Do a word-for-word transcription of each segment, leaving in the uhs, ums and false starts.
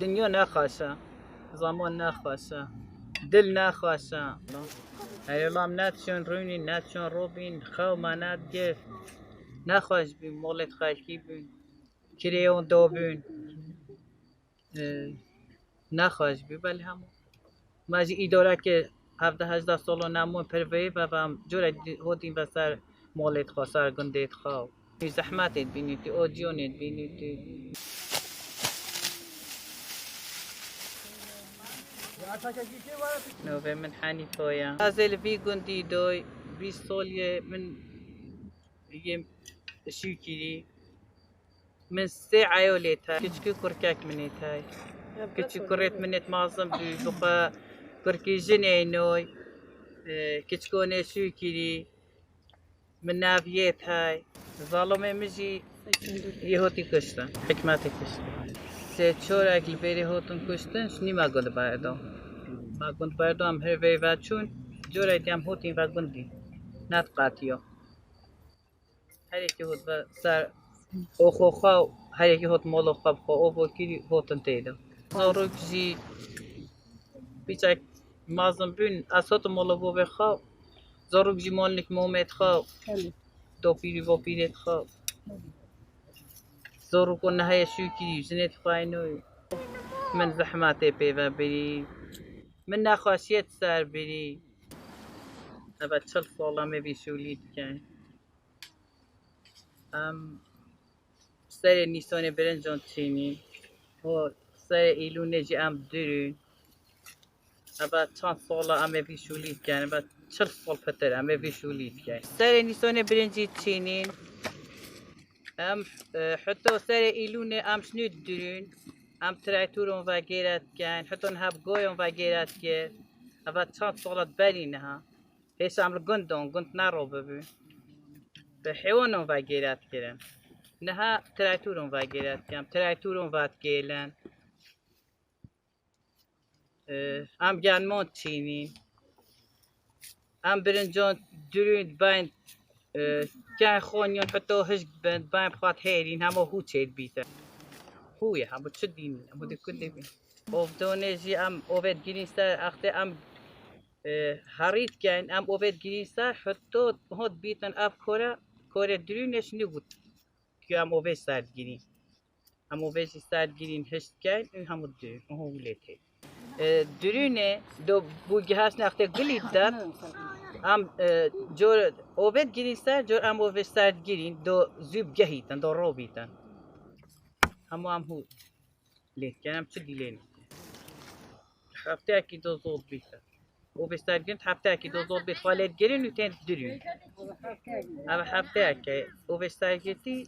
Dinya ne xweş e, zeman ne xweş e, dil ne xweş e. Herêlam ne çûn rûnî, ne çûn robîn, xew me nedigirt. Nexweş bûn, molêt xelkî bûn, kirêyon dobûn. E, nexweş bû, belê hemû. Me jî îdoreke hevdeh hejdeh solo nemûn pir veyve ve em cure di-, hotîn ve ser molêt xwe, ser gundêt xwe. Tu zehmetê dibînî, tu ociyonê dibînî, tu. Navê min Henîfo ye. Ez ê li vî gundî doy bîst sol ye min yê şûkirî. Min sê eyolê te, kiçik û kurkek minê te. Kiçik kurêt minêt mazin bû, bi xwe kurkî jinê noy, e, kiçikonê şûkirî, min neviyê te. Zalomê min jî yê hotî kuştin, hikmetê kuştin. Sê çorek li bêrê hotin kuştin, ji nî me gund berdo. Me gund berdo, em her vê ve çûn, corek em hotîn ve gundî. Nediqetiyo. Her yekî hot ve ser oxo xwe, her yekî hot molo xwe bi xwe ovo kirî, hotin tê de. Zarok jî piçek mezin bûn, ez hotim molo vovê xwe, zarok jî molnik momêt xwe, dopîrî vopîrêt xwe. Zarok niha ye şûkirî, jinêt xwe êno. Min zehmetê pê ve birî, min nexweşiyê ser birî. Eve çil sala me vî şûlî dikin. Em serê Nîsanê birincan çînîn. Ho serê Îlûnê jî em durûn. Eva çend sala em ê vî şûlî dikin. Eva çil sal pitir em ê vî şûlî dikin. Serê Nîsanê birincî çînîn. Em, e, heta serê Îlûnê em şinî durûn. Em traktûron vegêre dikin. Heta niha bi goyon vegêre dikin. Eva çend sala berî niha. Hêşam li gundon, gund nerobibû. Bi heywanon ve gêre dikirin. Niha traktûron ve gêre dikin, traktûron ve digêlin. Em genmon çînîn. Em birincon durûn dibayên, e, ken xoniyon heta hişk dibin, dibayên bi xwe dihêrîn, hema hû çêdibîtin. Hû ye, hemû çi dîn, hemû di kundê bîn. Ovdonê jî em ovê digirîn ser, extê em e, herî dikin, em ovê digirîn ser, heta hot bîtin ev kore, kore dirûnê şinî got. Ki em ovê ser digirîn. Em ovê jî ser digirîn, hişt dikin, û hemû dirûn, û hû lê tê. E, dirûnê do bû gihaşt nextê gulî der. Em, e, cor ovê digirîn ser, cor em ovê ser digirîn, do zû bigehîtin, do robîtin. Hemû em hû lê dikin, em çi dîlên. Hefteyekî do zor bîte. Û vê sergint hefteyekî do zor bît, xwe lê digirin û tên dirûn. Ev hefteyeke û vê sergintî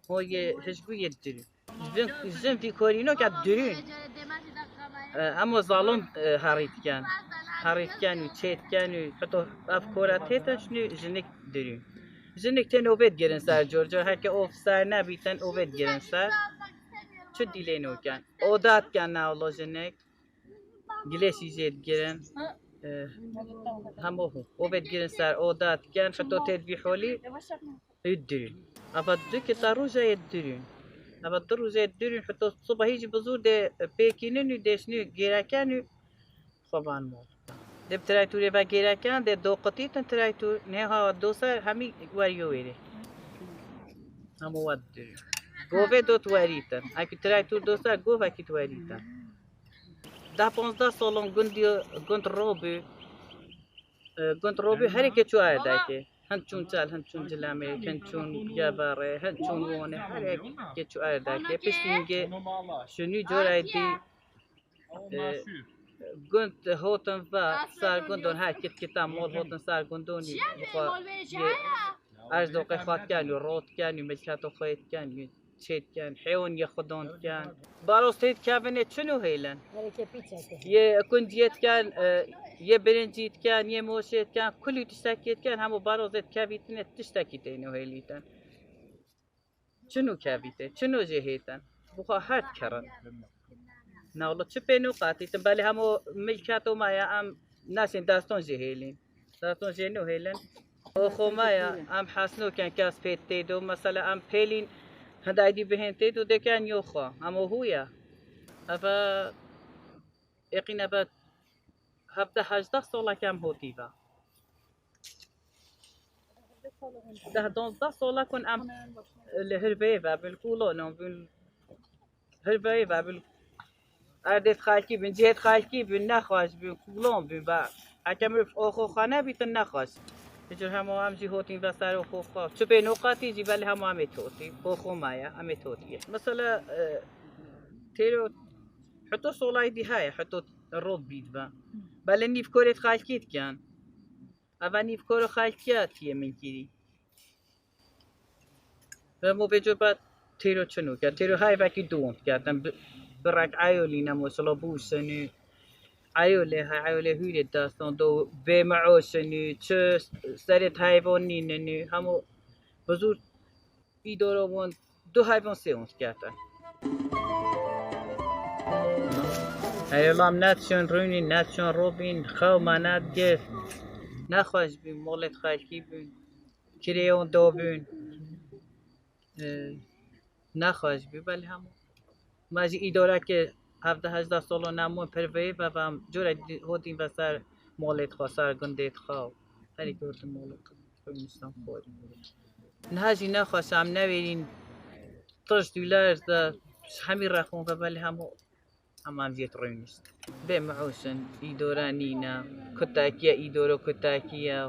ho yê hişbû yê dirûn. Jin, jin vî korînoke dirûn. E, em o zalon, e, herî dikin. Herî dikin û çê dikin û heta ev kora tête şinî jinik dirûn. Jinik tên ovê digirin ser cor cor. Heke ov ser nebîtin ovê digirin ser. Çi dîlên oken? Oda diken newlo jinek. Gilêşî jê digirin. Eh, hemû hû. Ovê digirin ser oda diken. Hito tê dibî holî. Û dirûn. Ava du kita roja yê dirûn. Ava du roja yê dirûn. Hito sibahî jî bi zûr dê pêkînin û dêşnî gêreken û xwe van mol. Dê bi traktûrê ve gêreken, dê doqitîtin traktûr, nê ha do ser hemî weriyo wêrê. Hemû we didirî. Govê do tu werîtin. Ekî traktûr do ser, govekî tu werîtin. Deh ponzdeh salon gundî, gund robî. E, gund robî herêkê çû erdekê. Hin çûn çel, hin çûn cilemê, hin çûn geverê, hin çûn wonê, herêkê çû erdekê. Piştî hingê şinî corayê dî. E, gund hotin ve ser gundon her kit kita mol hotin ser gundon û xwe yê erz doqê xwe diken û rot diken û milketo xwe yê diken û çê diken, hêwan yê xwe don diken. Baros tê dikevin ê çin û hêlin. Yê kundiyê diken, e, yê birincî diken, yê moşê diken, kulî tiştekî diken, hemû barozê dikevîtin ê tiştekî têne hêlîtin. Çin û kevîte, çin û jê hêtin. Bi xwe her dikerin. Newlo çi pê nû qatîtin, belê hemo milketo me ya em naşên deston jê hêlîn. Deston jê nû hêlin. O xwe me ya, em hes nûken kes pê tê do. Mesela em pêlîn hindaydî bihên tê do deken yo xwe. Em o hû ya. Eve êqîn eve hevdeh hejdeh sola ke em hotî ve. Deh donzdeh sola kun em li hirveyê ve bin, kulon bûn. Hirveyê ve bin. Erdê xelkî bin, cihê xelkî bin, nexweş bin, kulon bin ve. Heke mirov oxo xwe nebîtin nexweş. Hicir hema em jî hotîn ve ser oxo xwe. Çi bê noqatî jî belê hema em ê totî. Oxo me ye, em ê totî ye. Mesela, e, têro hito solayî dî heye, hito rot bît ve. Belê nîv korê xelkî dikin. Eva nîv koro xelkiya tiye min kirî. Ve mo vêco ba têro çi nû ke? Têro hay vekî duon ke. Tem bi, bi rek eyolî ne, mesela bû senî. Eyolê hay, eyolê hûrê destan do bê meoşenî, çi serê heyvan nînenî. Hemo bi zûr îdoro won du heyvan sê ons kete. Hey, lam ne çün rûnî, ne çün robîn, xew me ne digirt. Nexweş bîn, molê xelkî bîn, kirêyon dobîn. E, nexweş bî, belê hemû. Me jî îdoreke hevdeh hejdeh solo nemûn pir veyî ve ve em cure dî-, hotîn ve ser molê xwe, ser gundê xwe. Herî gotin molê xwe, xwe niştan xwe. Niha jî nexweş em nevêrîn tişt û lerz de hemî rexon ve belê hemû Hema em viyet rûnişt. Bê meûş in, îdore nîne, kutakiye îdoro kutakiye,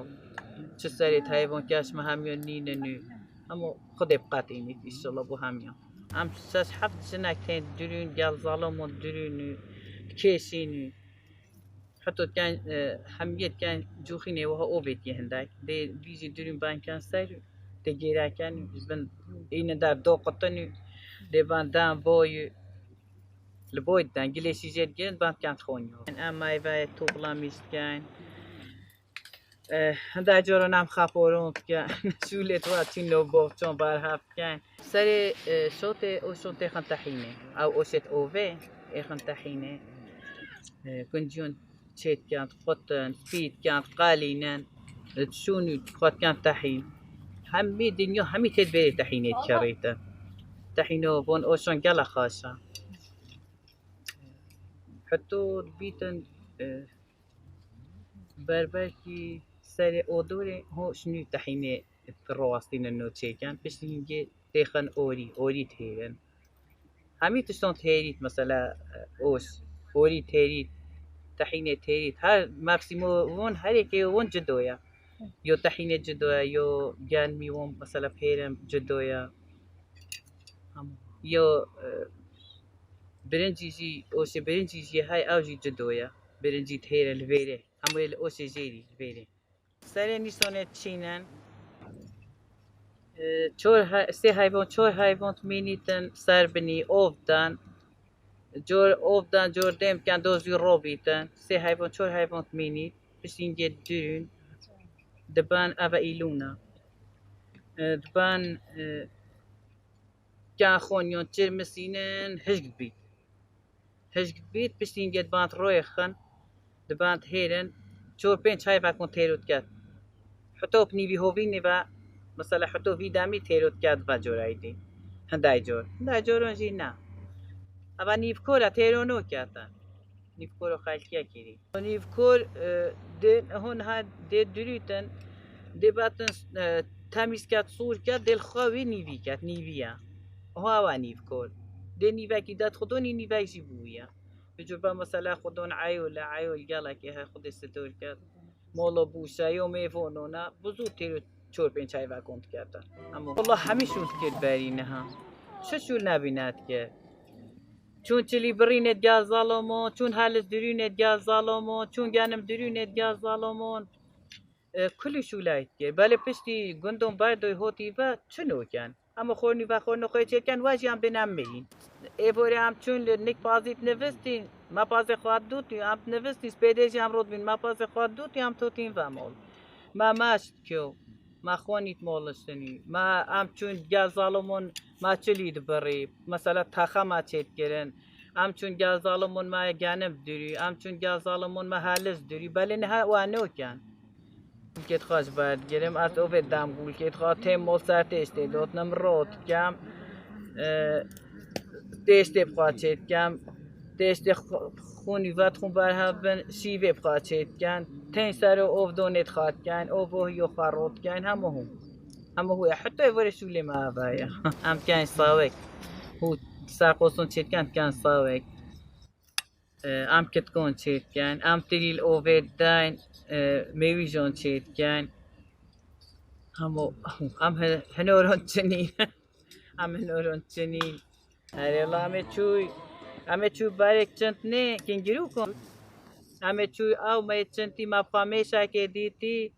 çi serê heyvan keş me hemiyo nînin û hemû Xwedê biqetînît, înşallah bo hemiyan. Em şeş heft jinek tên dirûn, gel zalimon dirûn û dikêşîn û heta diken, e, hemiyê diken cûxînê wiha ovêt yê hindek. Dê vî jî dirûn ben ken ser û tê gêreken û ji bin înin der doqitin û dê ben dan boy û Li boy diden, gilê şîjê digirin, ban diken xonyo. Em meyveyê toplamîş dikin. Eh, hindek caran em xeporon dikin. Şûlê tu çîno boxçon berhev dikin. Serê, eh, şotê û şotê xin tehînê. Ew oşêt ovê, ê xin tehînê. Eh, kunciyon çêtken, qutin, spîtken, qalînin, şûn û xwetken tehîn. Hemî dinya, hemî têt bêrê tehînê dikerîtin. Tehîno von oşon gela xaşa. Heta dibîtin, e, berberkî serê odorê ho şinî tehînê rawastînin no çêken. Piştî hingê têxin orî, orî têrin. Hemî tiştan têrît, mesela, e, oş, orî têrît, tehînê têrît. Her mevsîmo won, her yekê won cido ye. Yo tehînê cido ye, yo germî won, mesela, pêrin cido ye. Yo, e, birincî jî, oşê birincî jî hey ew jî cido ye. Birincî têre li vêrê. Hemû yê li oşê jêrî li vêrê. Serê nîsonê çînin. E, çor he-, sê heyvan, çor heyvan mînîtin ser binî, ov dan. Cor ov dan, cor dêm ken dozî robîtin. Sê heyvan, çor heyvan mînît. Piştîngê dirûn. Diban eve îlûna. E, diban, e, Ka xonyon çirmisînin hişk dibît. Hişk dibît, piştî hingê diband royê xin, diband hêrin, çor pênc heyvekon têro diket. Hito bi nîvî hovînê ve, mesela hito vî demî têro diket ve corayî dî. Hindey cor. Hindey coron jî ne. Eva nîvkor e, têro nokete. Nîvkoro xelkiye kirî. Nîvkor, e, dê, hon ha dê dirûtin, dê betin, e, temîz ket, sûr ket, dê li xwe wî nîvî ket, nîvî ye. Ho ew e nîvkor. Dê nîvekî det xwe donî, nîvek jî bûye. Bi cur be mesela xwe don eyol e, eyol gelekê he Xwedê sitor ket. Molo bûşe, yo mêvono ne, bi zû têro çor pênc heyvekon dikete. Ama wela hemî şûl dikir berî niha. Çi şûl nebîne dikir? Çûn çilî birînê digel zalomon, çûn helis dirûnê digel zalomon, çûn genim dirûnê digel zalomon. E, kulî şûleyî dikir. Belê piştî gundon berdoy hotî ve çi noken? Hema xornî ve xorno xwe çêken, we jî em bêne mirîn. Êvorê em çûn li nik pazît nivistîn, me pazê xwe dûtî, em nivistîn, spêdê jî em rot bîn, me pazê xwe dûtî, em totîn ve mol. Me meşt kyo. Me xwenît moliştinî. Me em çûn gel zalimon me çilî dibirî. Mesela texe me çêdikirin. Em çûn gel zalimon me genim dirî. Em çûn gel zalimon me helis dirî. Belê niha we noken. Gulkêt xwe ji ber digirim. Ez ovê dem gulkêt xwe têm mol ser têştê dotinim, rot dikem. E, têştê bi xwe çêdikem. Pêştê xu-, xûnî vat xûn berhev bin, şîvê bi xwe çêdikin. Tên ser û ov donê dixatikin, ov û hiyo xwe rotkin, hemû hû. Hemû hû ya, heta êvarê şûlê me ava ye. Em dikin sawek. Hû serqoson çêdikin, dikin sawek. E, em kitkon çêdikin, em tirîl ovê didayn, e, mêwîjon çêdikin. Hemû, em hi-, hinoron çinî. Em hinoron çinî. Herê la em ê çûy, em ê çûy barek çintnê kingirû kon. Em ê çûy ew me yê çintî me bi xwe mêşekê dîtî.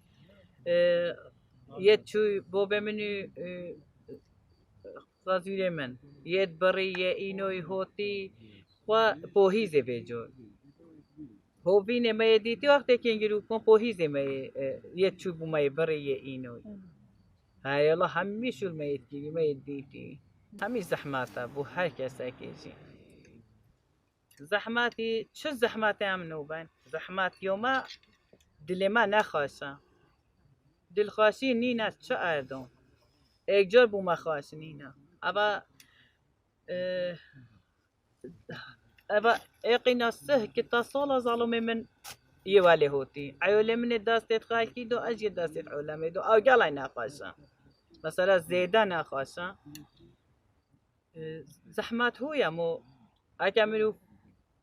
E, yê çûy bobê min û, e, xwezûrê min. Yê birî, yê înoy hotî, xwe pohîzê vê cor. Hovînê me yê dîtî wextê kingirû kon pohîzê me yê, e, yê çûbû me yê birî yê înoy. Hey Allah, hemî şûl me yê dikirî, me yê dîtî. Hemî zehmet e bo her kesekê jî. Zehmetî, çi zehmetê em nûben? Zehmetiyo me dilê me nexweş e. Dilxweşî nîne çi erdon. Êkcar bû me xweş nîne. Eva, e, eva êqîna sih ki ta sala zalomê min yê welê hotî. Eyolê min ê destê xelkî do, ez yê destê olemê do. Ew gelay nexweş e. Mesela zêde nexweş e. E, zehmet hû ye mo. Eke mirov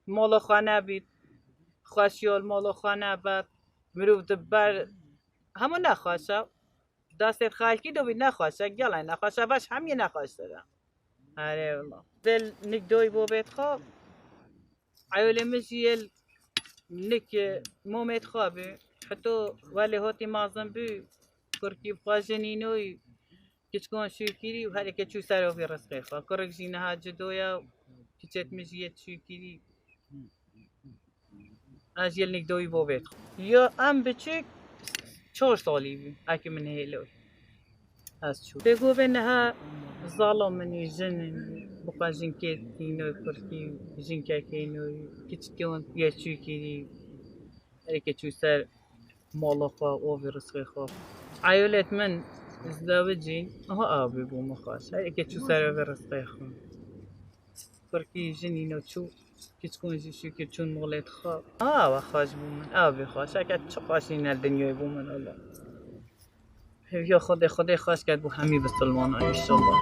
mala xwe nebît, xweşiya li mala xwe nebet, mirov di ber hemû nexweş e. Destê xelkî de bî nexweş e, gelek nexweş e, veş hemî nexweştir e. Erê wela. Dil nik doy bo bêt xwe. Eyolê min jî yê nik, e, momêt xwe bû. Heta welê hotî mezin bû, kurkî bi xwe jinînoy, kiçkon şûkirî û herêke çû ser ovî rizqê xwe. Kurik jî niha cido ye û kiçêt min jî yê şûkirî. Ez yê nik doyî bo bêt xwe. Ya em biçûk çar salî bû, eke min hêloy. Ez çû. Pê govê niha zalom min û jin in, bi xwe jinkê tînoy kurkî, jinkekê noy, kiçikê wan yê çûkirî, herêke çû ser mala xwe, ovê rizqê xwe. Eyolêt min zewicîn, aha avê bû min xweş. Herêke çû ser ovê rizqê xwe. Kurkî jinî no çû, kiçkon jî şikir çûn molê dixwe. Awa xweş bû min, avê xweş. Eke çi xweşî ne dinyayê bû min ola. Hêviya Xwedê, Xwedê xweş ket bo hemî bisilmanan înşallah.